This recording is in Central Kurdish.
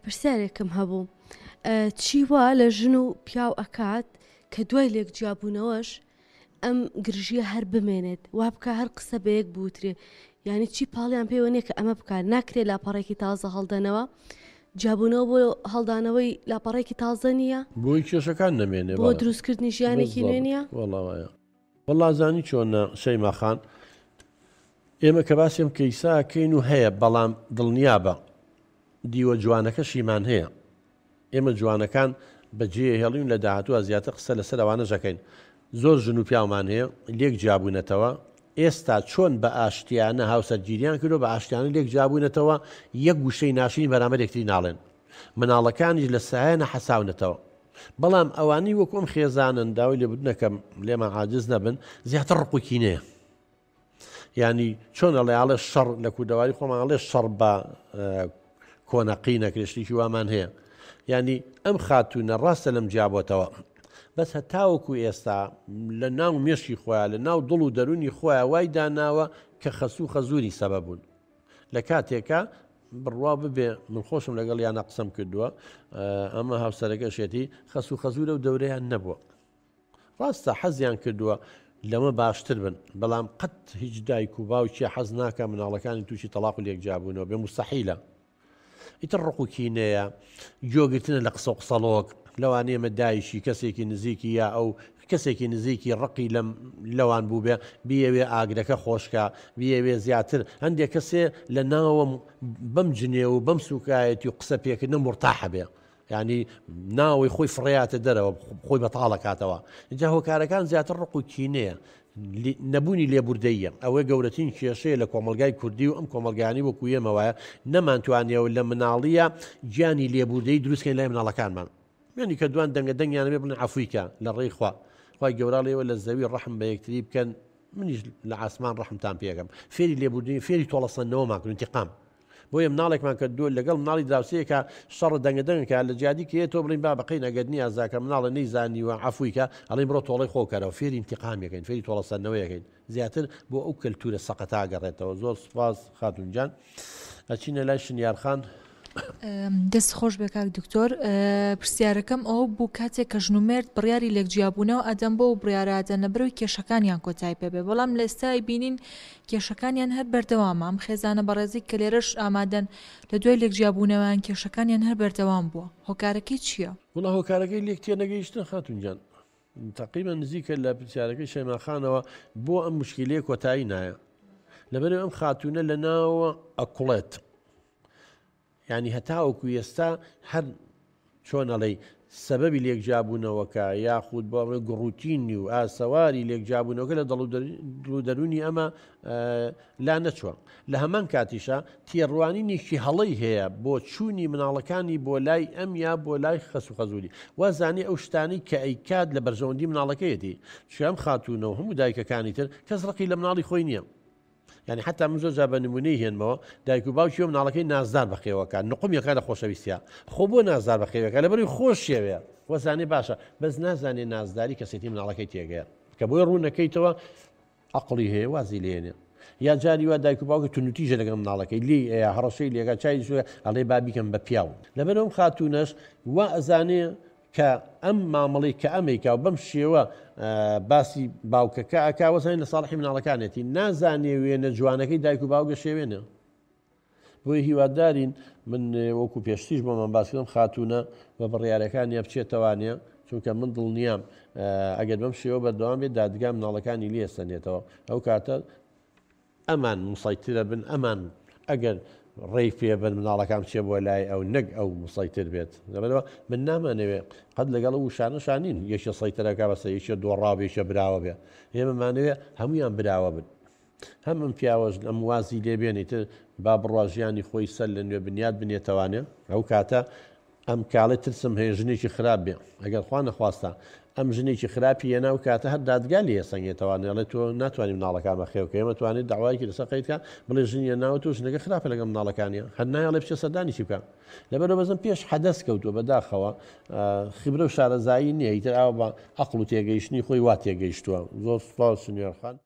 پرسیارێکم هەبوو چی وا لە ژن و پیاو ئەکات کە دوای لێک جیابوونەوەش ئەم گرژیە هەر بمێنێت وا بکە هەر قسە بە یەک بوترێ یعنی چی پاڵیان پێوە نییە کە ئەمە بکات ناکرێت لاپەڕێکی تازە هەڵدەنەوە جیابوونەوە بۆ هەڵدانەوەی لاپەڕێکی تازە نییە بۆی کێشەکان نەمێنێ بۆ دروستکردنی ژیانێکی نوێ نییە وەڵا وایە وەڵا زانی چۆنە شەیما خان ئێمە کە باسی ئەم کەیسە کەین و هەیە بەڵام دڵنیابە دیوە جوانەکەشیمان هەیە ئێمە جوانەکان بەجێ هێڵین لە داهاتووە زیاتر قسە لەسەر ئەوانەش ئەکەین زۆر ژن و پیاومان هەیە لێک جیابوونەتەوە ئێستا چۆن بە ئاشتیانە هاوسەرگیریان کردو بە ئاشتیانە لێک جیابوونەتەوە یەک وشەی ناشرین بەرامبەر یەکتری ناڵێن مناڵەکانیش لە سایەنە حەساونەتەوە بەڵام ئەوانەی وەکو ئەم خێزانەن داوای لێبوردن ئەکەم لێمان عاجز نەبن زیاتر ڕق و کینەیە یعنی چۆن ئەڵێ ئاڵێ شەڕ لە کوردەواری خۆمان ئەڵێ شەڕ بە کۆنەقی نەکرێت شتێکی وامان هەیە یعنی ئەم خاتوونە ڕاستە لەم جیابۆتەوە بەس هەتاوەکو ئێستا لە ناو مێشکی خۆیان لە ناو دڵ و دەرونی خۆیان وای داناوە کە خەسوو خەزوری سەبە بوون لە کاتێکا بڕوا ببێ من خۆشم لەگەڵ یانە قسەم کردووە ئەمە هاوسەرەکەشێتی خەس و خەزورە و دەورەیان نەبووە ڕاستە حەزیان کردووە لەمە باشتر بن بەڵام قەت هیچ دایک و باوکێ حەز ناکە مناڵەکانی تووشی تەلاق و لێکجیابوونەوە بێ مستحیلە ئیتر ڕق و کینەیە، گوێگرتنە لە قسە و قسەڵۆک، لەوانەیە مە دایکی کەسێکی نزیکی یا ئەو کەسێکی نزیکی ڕقی لەم لەوان بووبێ بیەوێ ئاگرەکە خۆشکا، بیەوێ زیاتر هەندێ کەسێ لە ناوە بەم جنێو و بەم سوکایەتی و قسە پێکردنە مورتاحە بێ یانی ناوەوەی خۆی فڕێیاتە دەرەوە خۆی بەتاڵە کاتەوە جا هۆکارەکان زیاتر ڕق و کینەیە نەبوونی لێبوردەییە ئەوەی گەورەترین کێشەیە لە کۆمەلگای کوردی و ئەم کۆمەلگانی وەکو ئێمە وایە نەمانتوانیەوە لە مناڵیە گیانی لێبوردەی دروستکەین لای مناڵەکانمان یعنی کە دوان دەنگە دەنگیان بێ بڵێن عەفویکە لە ڕێی خوا خوای گەورە لێوە لە زەوی ڕەحم بە یەکتری بکەن منیش لە ئاسمان ڕەحمتان پێگەم فێری لێبوردنی فێری تۆڵەسەندنەوەمان کردن انتقام بۆیە مناڵێکمان کە دوو لەگەڵ مناڵی دراوسێیەکا شەڕ دەنگە دەنگەکە لە جیادی کێ تۆ بڵین بابە قەی نەگەت نیە زاکە مناڵە نەیزانیوە عەفوی کە ئەڵێن بڕۆ تۆڵەی خۆ کەرەوە فێری انتقام یەکەین فێری تۆڵە سەندنەوە یەکەین زیاتر بۆ ئەو کەلتورە سەقەتا گەڕێتەوە زۆر سوپاس خاتون جان ئەچینە لای شنیار خان. دەست خۆش بێ کاک دکتۆر پرسیارەکەم ئەوە بوو کاتێک کە ژن و مێرد بڕیاری لێک جیابوونەوە ئەدەن بۆ بڕیارە ئەدەن لەبەرەوەی کێشەکانیان کۆتای پێ بێ بەڵام لە ئێستای بینین کێشەکانیان هەر بەردەوامە، ئەم خێزانە بەڕێزەی کە لێرەش ئامادەن لە دوای لێکجیابوونەوەیان کێشەکانیان هەر بەردەوام بووە، هۆکارەکەی چییە؟ وەڵا هۆکارەکەی لێک تێنەگەیشتن خاتوون گیان. تەقریبەن نزیکە لە پرسیارەکەی شەیما خانەوە بۆ ئەم موشکیلەیە کۆتایی نایە؟ لەبەرئەوەی ئەم خاتوونە لە ناوەوە ئەکوڵێت. یانی هەتاوەکو ئێستا هەر چۆن ئەڵێی سەبەبی لێکجیابوونەوەکە یاخود بۆ ئەڵێ گوڕوتینی و ئاسەواری لێکجیابوونەوەکە لە دڵ و دەروونی ئەمە لا نەچووە لە هەمان کاتیشا تێڕوانینێکی هەڵەی هەیە بۆ چوونی مناڵەکانی بۆ لای ئەم یا بۆ لای خەس و خەزوری وازانێ ئەو شتانەی کە ئەیکات لە بەرژەوەندی مناڵەکەیەتی چونکە ئەم خاتوونە و هەموو دایکەکانی تر کەس ڕقی لە مناڵی خۆی نییە یانی حەتا من زۆر جار بە نمونەی هێنمەوە دایک و باوکی و مناڵەکەی نازدار بەخێوەکە نقومیەکە لە خۆشەویستیا خۆ بۆ نازدار بەخێوەکە لەبەروی خۆشیەوێ وەزانێ باشە بەس نازانێ نازداری کەسێتی مناڵەکەی تێگەیە کە بۆی ڕوونەکەیتەوە عقلی هەیە وازی لێنێ یا جاری وا دایک و باوکە توندوتیژە لەگەڵ مناڵەکەی لێی ئەیا هەڕەشەی لێگا چای سوورە ئەڵێ با بیکەم بە پیاو لەبەرئەوم خاتوونەش وا ئەزانێ کە ئەم مامەڵەی کە ئەمەیکا و بەم شێوە باسی باوکەکە ئەکا وەزانین لە ساڵحی مناڵەکانێتی نازانێ وێنە جوانەکەی دایک و باوکە شێوێنە بۆیە هیوادارین من وەکو پێشتیش بۆمان باس کردم خاتوونە بە بڕیارەکانیا بچێتەوانێ چونکە من دڵنیام ئەگەر بەم شێوە بەردەوام بێت دادگا مناڵەکانی لێ سەنێتەوە ئەو کاتە ئەمان موسەیترە بن ئەمان ئەگەر ڕێی پێ بن مناڵەکان بچێ بۆ لای ئەو نەک ئەو موسەیتر بێت لەبەرئەوە من نامانەوێ قەت لەگەڵ ئەو وشانە شانین یەکێ سەیتەرەکە بەسە یەکێ دۆڕاو بێ یەکێ براوە بێ ئێمە مانەوێ هەمویان براوە بن هەم ئەم پیاوەش ئەم وازی لێ بێنی تر با بڕوا ژیانی خۆی سەر لە نوێ بنیات بنێتەوانێ ئەو کاتە ئەم کاڵێ ترسم هەیە ژنێکی خراپ بێ ئەگەر خوا نەخواستە ئەم ژنێکی خراپی هێنا و کاتە هەر دادگا لێ سەنگێتەوە نێڵێ تۆ ناتوانانی مناڵەکان بەخێو کە ئێمە توانێت داوایەکی لەسەر قەید کە بڵێ ژنی هێناوە تۆ ژنەکە خراپە لەگەڵ مناڵەکانیە هەر نایەڵێ بچێ سەردانی چی بکە لەبەرەوە بەزم پێش حەدەس کەوتووە بەداخەوە خبرە و شارەزایی نییە ئیتر ئاوا بە عەقڵ و تێگەیشتنی خۆی وا تێگەیشتووە زۆر سوپاس سنیۆر خان.